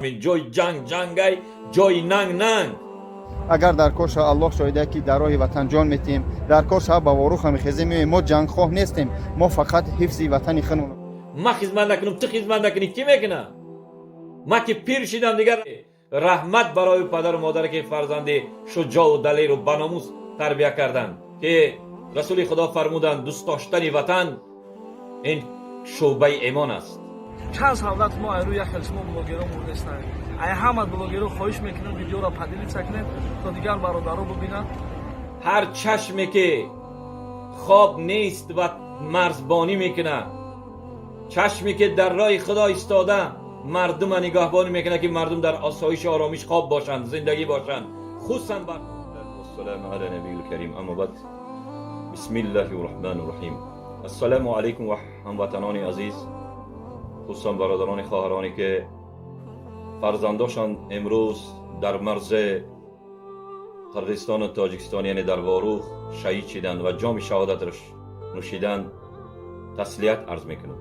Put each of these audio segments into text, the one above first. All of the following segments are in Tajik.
Ҷои ҷанг ҷангай, ҷои нанг нанг. Агар дар кор шава, Аллоҳ шоҳида, ки дар роҳи ватан ҷон метиҳем. Дар кор шава, ба Ворух ҳам хезе меоем. Мо ҷангхоҳ нестем, мо фақат ҳифзи ватани худмон. Ман хизмат накунам, ту хизмат накунӣ, кӣ мекуна? Ман ки пир шидам дигар. Раҳмат барои падару модаре, ки фарзанди шуҷоу далеру баномус тарбия карданд, ки Расули Худо фармуданд: дӯст доштани ватан ин шӯъбаи имон аст. Чанд солдат мо айрӯ як хел шумо блогеро мурдестанд. Ай ҳама блогеро хоҳиш мекунем, видеоро поделиться кунед, то дигар бародаро бибинанд. Ҳар чашме ки хоб нест ва марзбонӣ мекунад, чашме ки дар роҳи Худо истода, мардума нигаҳбонӣ мекунад, ки мардум дар осоишу оромиш хоб бошанд, зиндагӣ бошанд, хусусан бар. والسلام على نبي الكريم، اما بعد، بسم الله الرحمن الرحیم. السلام علیکم و هموطنان عزیز، خصوصا برادران، خواهرانی که فرزنداشان امروز در مرز قرغیزستان و تاجیکستان، یعنی در واروخ، شهید شدند و جام شهادت را نوشیدند، تسلیت عرض میکنم.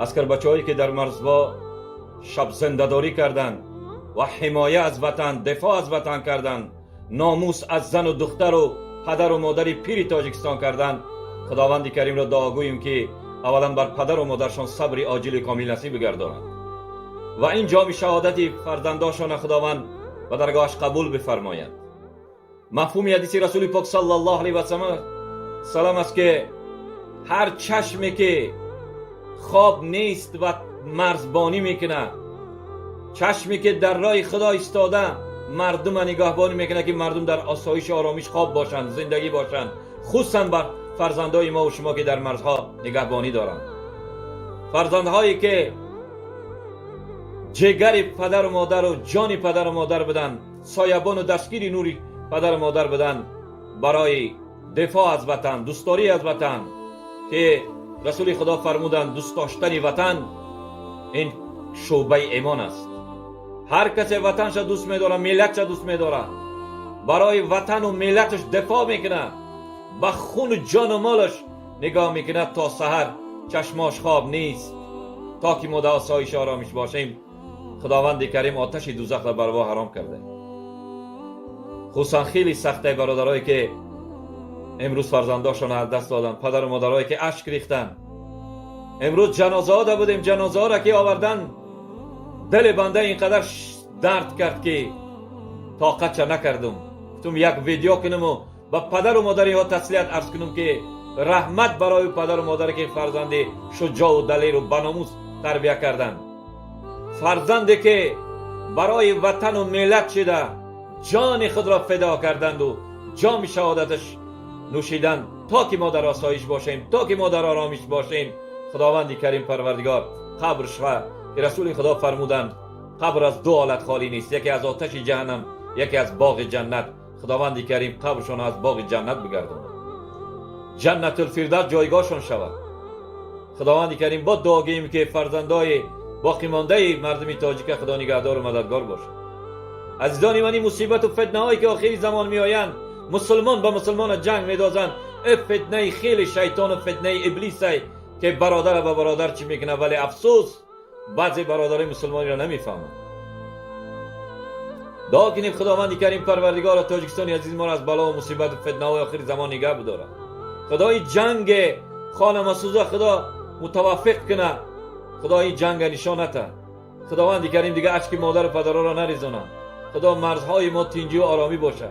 عسکر بچه‌هایی که در مرزها شب زنده‌داری کردند و حمایه از وطن، دفاع از وطن کردند، ناموس از زن و دختر و پدر و مادر پیری تاجیکستان کردند، خداوند کریم را دعاگوییم که اولا بر پدر و مادرشان صبر عاجل کامل نصیب بگرداند و این جام شهادت فرزنداشان خداوند به درگاهش قبول بفرماید. مفهوم حدیث رسول پاک صلی الله علیه و سلم است که هر چشمی که خواب نیست و مرزبانی میکنه، چشمی که در راه خدا ایستاده، مردم نگاهبانی میکنه که مردم در آسایش و آرامش خواب باشند، زندگی باشند، خصوصا بر فرزندای ما و شما که در مرزها نگهبانی دارند، فرزندهایی که جگر پدر و مادر و جان پدر و مادر بدن، سایبان و دستگیری نوری پدر و مادر بدن، برای دفاع از وطن، دوستداری از وطن، که رسول خدا فرمودند: دوست داشتن وطن این شعبه ایمان است. هر کسی وطنش دوست میداره، ملتش دوست میداره، برای وطن و ملتش دفاع میکنه، به خون و جان و مالش نگاه میکنه، تا سحر چشماش خواب نیست تا که ما در آسایش آرامش باشیم. خداوند کریم آتش دوزخ را بر وا حرام کرده. خصوصا خیلی سخته برادرایی که امروز فرزنداشان از دست دادن، پدر و مادرایی که اشک ریختن. امروز جنازه ها بودیم، جنازه ها را که آوردن، دل بنده اینقدر درد کرد که طاقت نکردم. گفتم یک ویدیو کنم و به پدر و مادری ها تسلیت عرض کنم که رحمت برای پدر و مادر که فرزند شجاع و دلیر و بناموس تربیه کردند، فرزندی که برای وطن و ملت شده، جان خود را فدا کردند و جام شهادتش نوشیدند تا که ما در آسایش باشیم، تا که ما در آرامش باشیم. خداوند کریم پروردگار قبرش را که رسول خدا فرمودند قبر از دو حالت خالی نیست، یکی از آتش جهنم، یکی از باغ جنت، خداوند کریم قبرشان از باغ جنت بگرداند، جنت الفردوس جایگاهشان شود. خداوند کریم با دعا که فرزندای باقی مانده مردم تاجیک خدا نگهدار و مددگار باشد. عزیزان من، این مصیبت و فتنه هایی که آخری زمان میآیند، مسلمان با مسلمان جنگ میدازند، فتنه خیلی شیطان و فتنه ابلیس که برادر با برادر چی میکنه. ولی افسوس، بعضی برادرای مسلمانی را نمیفهمند. دعا کنیم خداوند کریم پروردگار تاجیکستان عزیز ما را از بلا و مصیبت و فتنه های آخر زمان نگه بداره. خدای جنگ خانه مسوزه خدا متوفق کنه. خدای جنگ نشان نده. خداوند کریم دیگه اشک مادر و پدرها را نریزانه. خدا مرزهای ما تینجی و آرامی باشه.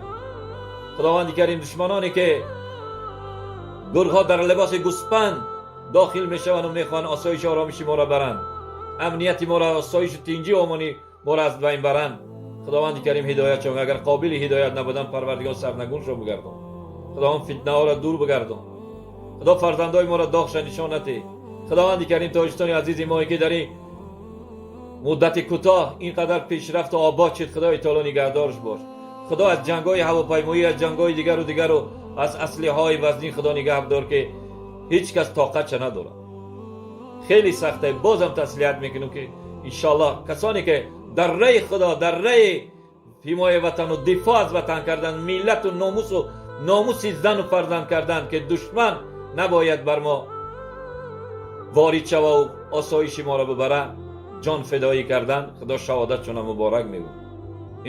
خداوند کریم دشمنانی که گرگها در لباس گوسپند داخل میشوند و میخوان آسایش و آرامش ما را برند، امنیت ما را، آسایش و تینجی و امانی ما را از بین برند، خداوند کریم هدایت شون. اگر قابل هدایت نبودن، پروردگار سرنگون شو بگردان. خداوند فتنه ها را دور بگردان. خدا فرزندای ما را داغش نشان نده. خداوند کریم تاجیکستان عزیز ما که در این مدت کوتاه اینقدر پیشرفت و آباد شد، خدای تعالی نگهدارش باش. خدا از جنگ‌های هواپیمایی، از جنگ‌های دیگر و دیگر و از اسلحه های وزنی خدا نگه دار که هیچ کس طاقت نداره، خیلی سخته. بازم تسلیت میکنم که انشالله کسانی که در ره خدا، در ره حمایه وطن و دفاع از وطن کردن، ملت و ناموس و ناموس زن و فرزند کردن که دشمن نباید بر ما وارد شوه و آسایش ما را ببره. Ҷонфидоӣ кардан, Худо шаҳодатшона муборак мегӯ.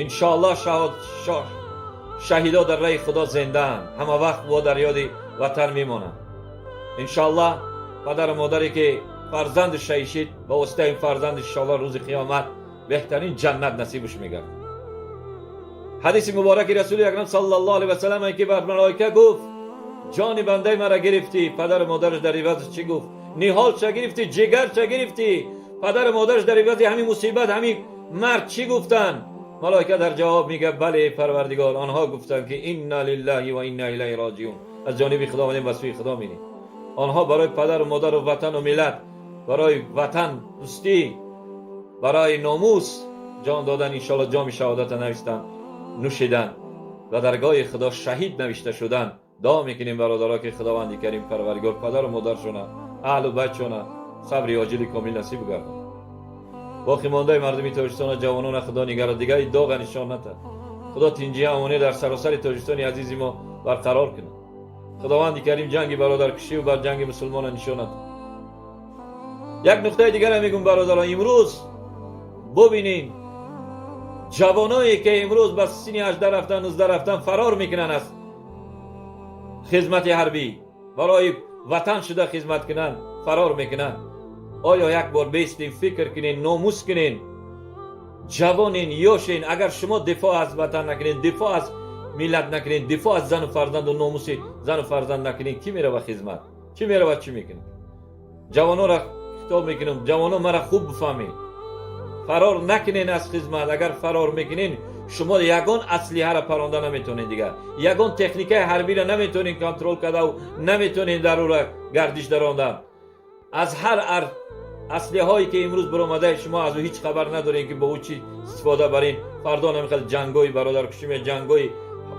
Иншоаллоҳ, шаҳидо дар раҳи Худо зиндаанд, ҳама вақт бо дар ёди ватан мемонанд. Иншоаллоҳ, падару модаре ки фарзанди шаҳид шид, ба воситаи ин фарзанд иншоаллоҳ рӯзи қиёмат беҳтарин ҷаннат насибаш мегардад. Ҳадиси мубораки Расули Акрам саллаллоҳу алайҳи васаллам, ки бар малоика гуфт: «Ҷони бандаи мара гирифтӣ, падару модараш дар ивазаш чӣ гуфт? Ниҳолша гирифтӣ, ҷигарша гирифтӣ, падару модараш дар ивази ҳамин мусибат, ҳамин мард чӣ гуфтанд?» Малоика дар ҷавоб мега: «Бале, Парвардигор, онҳо гуфтанд, ки инна лиллаҳи ва инна илайҳи роҷиун, аз ҷониби Худовандем, ба сӯи Худо мерем.» Онҳо барои падару модару ватану миллат, барои ватан дӯстӣ, барои номус ҷон додан. Иншоалло, ҷоми шаҳодата навиштанд, нӯшиданд ва даргоҳи Худо шаҳид навишта шуданд. Дуо мекунем, бародаро, ки Худованди Карим Парвардигор падару модаршона, аҳлу байтшона сабри оҷили комил насиб гардон. Боқӣ мондаи мардуми Тоҷикистона, ҷавонона Худо нигарад, дигари доға нишон натад. Худо тинҷӣ, амонӣ дар саросари Тоҷикистони азизи мо барқарор кунад. Худованди Карим ҷанги бародаркушиву бар ҷанги мусулмона нишон натад. Як нуқтаи дигарам мегӯм, бародарон. Имрӯз бубинем, ҷавоное ки имрӯз ба синни 18 рафтан, 19 рафтан, фарор мекунанд аз хизмати ҳарбӣ, барои ватан шуда хизмат кунанд, фарор мекунанд. Оё як бор бистин, фикр кунен, номус кунен? Ҷавонен, ёшен. Агар шумо дифоъ аз ватан накунед, дифоъ аз миллат накунед, дифоъ аз зану фарзанду номуси зану фарзанд накунед, кӣ мерава хизмат? Кӣ мерава? Чӣ мекунад? Ҷавононро хитоб мекунам. Ҷавонон, мара хуб бифаҳмед: фарор накунен аз хизмат. Агар фарор мекунен, шумо ягон аслиҳаро паронда наметонед, дигар ягон техникаи ҳарбиро наметонед контрол кардаву наметонед дар ӯра гардиш дарондан. Аз ҳар аслиҳое ки имрӯз баромадаи, шумо аз ӯ ҳеҷ хабар надорем, ки бо ӯ чӣ истифода барем. Фардо намехел ҷангои бародаркушӣ, ҷангои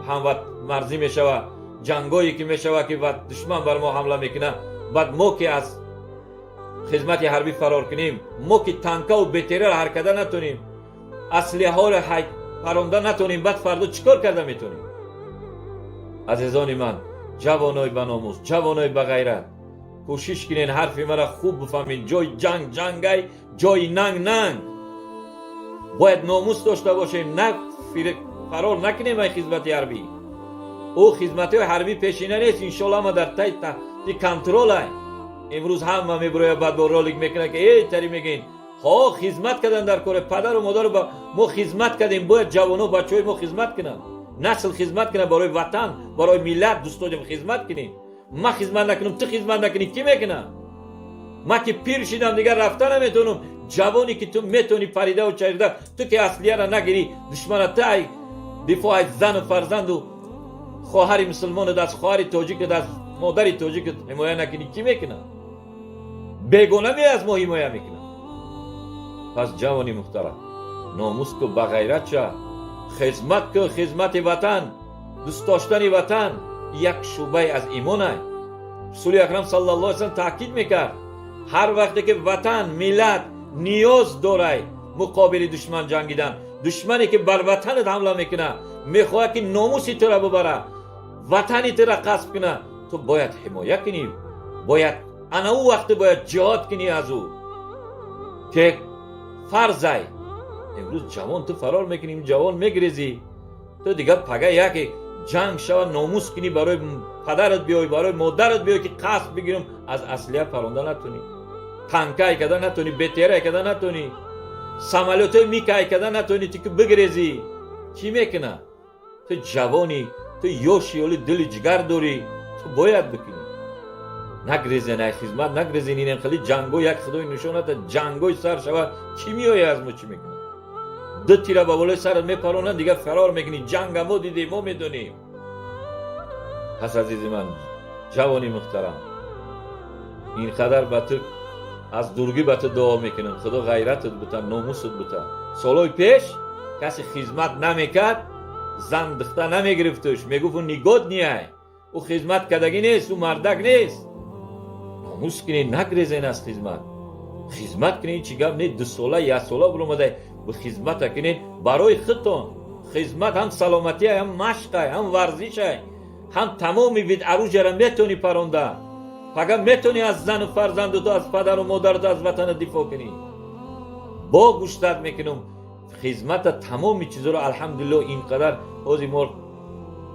ҳамватмарзӣ мешавад, ҷангое ки мешавад, ки душман бар мо ҳамла мекунад. Баъд мо ки аз хизмати ҳарбӣ фарор кунем, мо ки танкаву БТР-ро ҳаркада натонем, аслиҳаҳоро паронда натонем, баъд фардо чӣ кор карда метонем? Азизони ман, ҷавонои баномус, ҷавонои бағайрат, кӯшиш кунен, ҳарфи мара хуб бифаҳмед. Ҷои ҷанг ҷангай, ҷои нанг нанг. Бояд номус дошта бошем, на фарор накунем ай хизмати ҳарбӣ. Ӯ хизматҳои ҳарбӣ пешина нест, иншолло, ҳама дар таҳти контролай. Имрӯз ҳама мебирояд, баъд бо ролик мекунад, ки эй тари мегӯен ҳо, хизмат кардан дар коре. Падару модару мо хизмат кардем, бояд ҷавоно, бачаҳои мо хизмат кунанд, насл хизмат кунад барои ватан, барои миллат. Дӯстонам, хизмат кунем. Ман хизмат накунам, ту хизмат накунӣ, кӣ мекунад? Ман ки пир шидам, дигар рафта наметавонам. Ҷавоне ки ту метавонӣ паридаву чарида, ту ки аслияра нагирӣ, душмана ту ай дифоъ аз зану фарзанду хоҳари мусулмонат, аз хоҳари тоҷикат, аз модари тоҷикат ҳимоя накунӣ, кӣ мекунад? Бегона ме аз мо ҳимоя мекунад. Пас, ҷавони муҳтарам, номус ку, бағайрат ша, хизмат ку. Хизмати ватан, дӯст доштани ватан як шӯъбае аз имонай. Расули Акрам саллаллоҳу алайҳи васаллам таъкид мекард: ҳар вақте ки ватан, миллат ниёз дорай муқобили душман ҷангидан, душмане ки бар ватанат ҳамла мекунад, мехоҳад ки номуси тура бубара, ватани тура қасб кунад, ту бояд ҳимоя кунӣ, бояд ана ӯ вақте бояд ҷиҳод кунӣ аз ӯ, ки фарзай. Имрӯз, ҷавон, ту фарор мекунӣ, ҷавон, мегирезӣ. Ту дигар пага яке ҷанг шава, номус кунӣ, барои падарат биёй, барои модарат биёй, ки қасд бигирам, аз аслия паронда натонӣ, танкай карда натонӣ, БТР-ай карда натонӣ, самолётои МиГ-ай карда натонӣ, ту ки бигирезӣ, чӣ мекуна? Ту ҷавонӣ, ту ёши, оли дили ҷигар дорӣ, ту бояд бикунӣ. Нагрезен ай хизмат, нагрезен. Инем хеле ҷангои як худои нишоната, ҷангои сар шава, чӣ меояд аз мо, чӣ мекунад? Ду тира ба болои сарат мепаронанд, дигар фарор мекунӣ. Ҷанга мо дидем, мо медонем. Пас, азизи ман, ҷавони муҳтарам, ин қадар ба ту аз дургӣ ба ту дуо мекунам: Худо ғайратат бута, номусат бута. Солҳои пеш касе хизмат намекард, зан духта намегирифтуш, мегуфт: «Ӯ негодный ай, ӯ хизмат кардагӣ нест, ӯ мардак нест». Номус кунед, нагрезен аз хизмат, хизмат кунед. Чӣ гап не, 2 сола, як сола биромада ба хизмата кунед барои худтон. Хизмат ҳам саломатиай, ҳам машқай, ҳам варзишай, ҳам тамоми вид оружия ра метавонӣ паронда. Пага метавонӣ аз зану фарзанду ту, аз падару модарату, аз ватанат дифоъ кунӣ. Бо гӯштат мекунам хизмата, тамоми чизоро. Алҳамдулилло, ин қадар ҳозир мо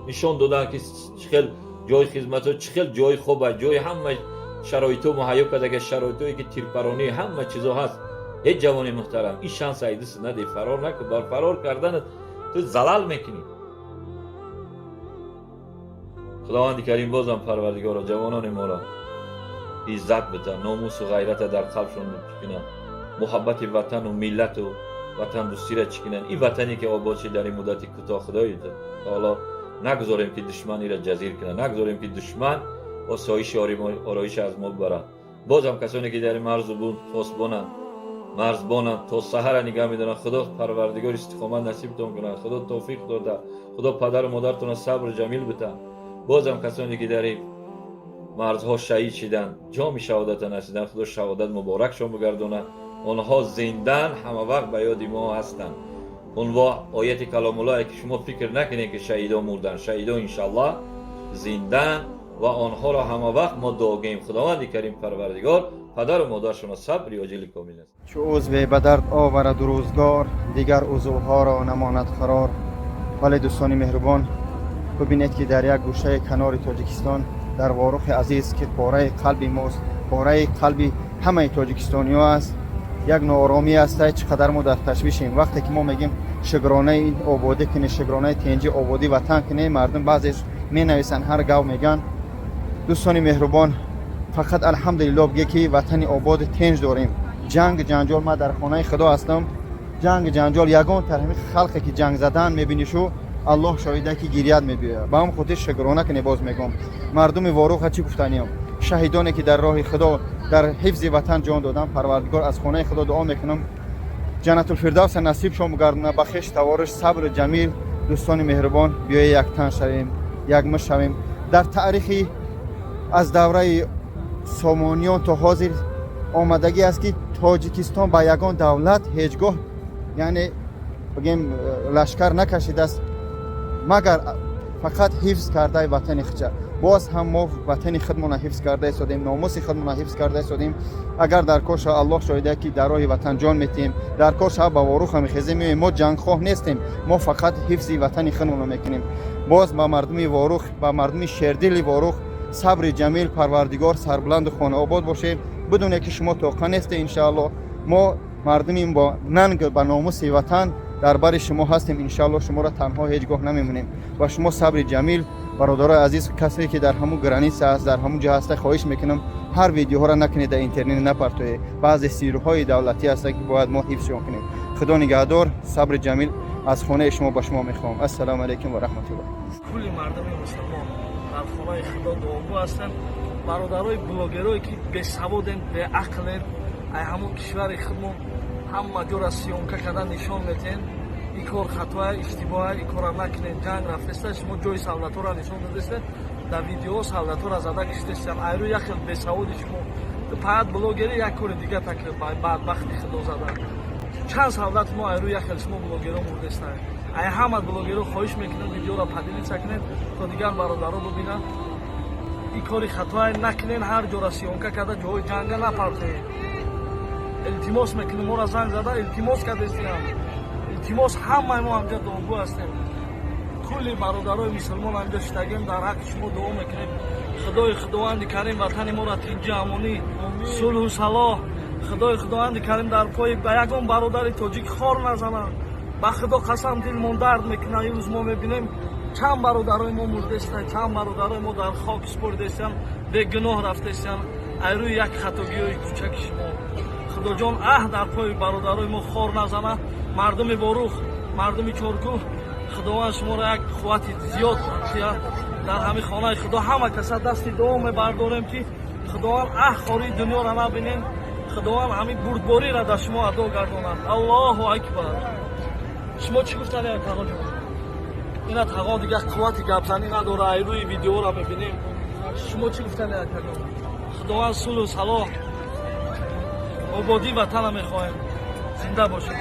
нишон доданд, ки чӣ хел ҷои хизматҳо, чӣ хел ҷои хоба, ҷои ҳама шароитҳо муҳайё кардага, шароитҳое ки тирпаронӣ, ҳама чизо ҳаст. Ҳеҷ ҷавони муҳтарам, ин шанс айдист наде, фарор накун. Бар фарор карданат ту залал мекунӣ. Худованди Карим бозам, Парвардигоро, ҷавонони моро иззат бита, номусу ғайрата дар қалбшон чӣ кунанд, муҳаббати ватану миллату ватандӯстиро чӣ кунанд. Ин ватане ки обод шид дар ин муддати кӯтоҳ, Худои Таоло, нагузорем, ки душман ира ҷазир кунад, нагузорем, ки душман осоиши ороиши аз мо бибарад. Бозам касоне ки дар ин марзу бум посбонанд, марзбонанд, то саҳара нигаҳ медоранд, Худо Парвардигор истиқомат насибтон кунад, Худо тавфиқ дода, Худо падару модаратонро сабру ҷамил бита. Бозам касоне ки дар ин марзҳо шаҳид шиданд, ҷоми шаҳодата насиданд, Худо шаҳодат муборакшон бигардонад. Онҳо зиндан, ҳама вақт ба ёди мо ҳастанд. Унво ояти каломуллоҳе, ки шумо фикр накунед, ки шаҳидо мурданд. Шаҳидо, иншаллоҳ, зиндан ва онҳоро ҳама вақт мо дуогӯем. Худованди Карим Парвардигор падару модаршонро сабри оҷили комил аст. Чу узве ба дард оварад рӯзгор, дигар узвҳоро намонад қарор. Вале, дӯстони меҳрубон, бибинед, ки дар як гӯшаи канори Тоҷикистон, дар Ворухи азиз, ки пораи қалби мост, пораи қалби ҳамаи тоҷикистониҳо аст, як нооромӣ аст. Чӣ қадар мо дар ташвишем. Вақте ки мо мегӯем, шукронаи ободӣ кунед, шукронаи тинҷӣ, ободӣ ватан кунед, мардум баъзеш менависанд, ҳар гав мегӯянд. Дӯстони меҳрубон, фақат алҳамдулилло бигӯе, ки ватани ободи тинҷ дорем. Ҷанг ҷанҷол, ман дар хонаи Худо ҳастам, ҷанг ҷанҷол ягон тарҳами халқе ки ҷанг задан мебинишу, Аллоҳ шоҳида, ки гирьят мебиёяд. Ба ҳам хотир шукрона кунед. Боз мегӯм, мардуми Воруха, чӣ гуфтаниям, шаҳидоне ки дар роҳи Худо, дар ҳифзи ватан ҷон доданд, Парвардигор, аз хонаи Худо дуо мекунам, Ҷаннатулфирдавса насибшон бигардона, ба хеш тавориш сабру ҷамил. Дӯстони меҳрубон, биёед яктан шавем, якмуш шавем. Дар таърихи аз давраи Сомониён то ҳозир омадагӣ аст, ки Тоҷикистон ба ягон давлат ҳеҷ гоҳ, яъне бигем, лашкар накашидааст, магар фақат ҳифз кардаи ватани худша. Боз ҳам мо ватани худмона ҳифз карда истодем, номуси худмона ҳифз карда истодем. Агар дар кор шава, Аллоҳ шоҳида, ки дар роҳи ватан ҷон метиҳем. Дар кор шава, ба Воруха мехезем, меоем. Мо ҷангхоҳ нестем, мо фақат ҳифзи ватани худмона мекунем. Боз ба мардуми Ворух, ба мардуми шердили Ворух сабри ҷамил, Парвардигор сарбуланду хонаобод бошед. Бидоне, ки шумо тоқа несте, иншааллоҳ. Мо мардуми бо нанг ба номуси ватан дар бари шумо ҳастем, иншааллоҳ. Шуморо танҳо ҳеҷ гоҳ намемонем. Ва шумо сабри ҷамил. Бародарои азиз, касе ки дар ҳамун граница аст, дар ҳамун ҷо ҳаста, хоҳиш мекунам, ҳар видеоҳоро накунед, дар интернет напартоед. Баъзе сирҳои давлатӣ ҳастанд, ки бояд мо ҳифзшон кунем. Худо нигаҳдор, сабри ҷамил аз хонаи шумо ба шумо мехоҳам. Ассалому алайкум ва раҳматуллоҳ. Кулли мардуми мусулмон дар хонаи Худо дуогӯ ҳастанд. Бародарои блогерое ки бесаводен, беақлен, ай ҳамун кишвари худмон ҳама ҷора съёмка карда нишон метиҳен, ин кор хатоя, иштибоҳа, ин кора накунед. Ҷанг рафтеста, шумо ҷои солдатора нишон додестед, дар видеоҳо солдатора зада киштестиян. Айрӯ як хел бесаводи шумо фақат блогери, як кори дига такр бадбахти Худо зада. Чанд солдати мо айрӯ як хел шумо блогеро мурдестанд. Ай ҳама блогеро хоҳиш мекунем, видеоро поделиться кунед, то дигар бародаро бибинанд. Ин кори хатоя накунен, ҳар ҷора съёмка карда ҷои ҷанга напартоед. Илтимос мекунем, моро занг зада илтимос кардестиям. Илтимос, ҳамаи мо ҳамҷа дуогӯ ҳастем. Кулли бародарои мусулмон ҳамҷа шитагем, дар ҳаққи шумо дуо мекунем. Худои Худованди Карим ватани моро тинҷи, амонӣ, сулҳу салоҳ. Худои Худованди Карим дар пои ба ягон бародари тоҷик хор назананд. Ба Худо қасам, дилмон дард мекунад. Имрӯз мо мебинем, чанд бародарои мо мурдестанд, чанд бародарои мо дар хок спордестанд, бегуноҳ рафтестанд айрӯи як хатогиҳои кӯчаки шумо. Худоҷон, аҳ, дар пои бародарои мо хор назанад. Мардуми Ворух, мардуми Чоркӯҳ, Худованд шуморо як қуввати зиёд диҳад. Дар ҳамин хонаи Худо ҳама каса дасти дуо мебардорем, ки Худованд, аҳ, хории дунёро набинем. Худованд ҳамин бурдбориро дар шумо адо гардонад. Аллоҳу акбар. Шумо чӣ гуфтани, тағоҷон? Ина тағо дигар қуввати гапзанӣ надора, ай рӯи видеоро мебинем. Шумо чӣ гуфтани, акаҷон? Худованд сулҳу салоҳ, ободии ватана мехоҳем. Зинда бошед.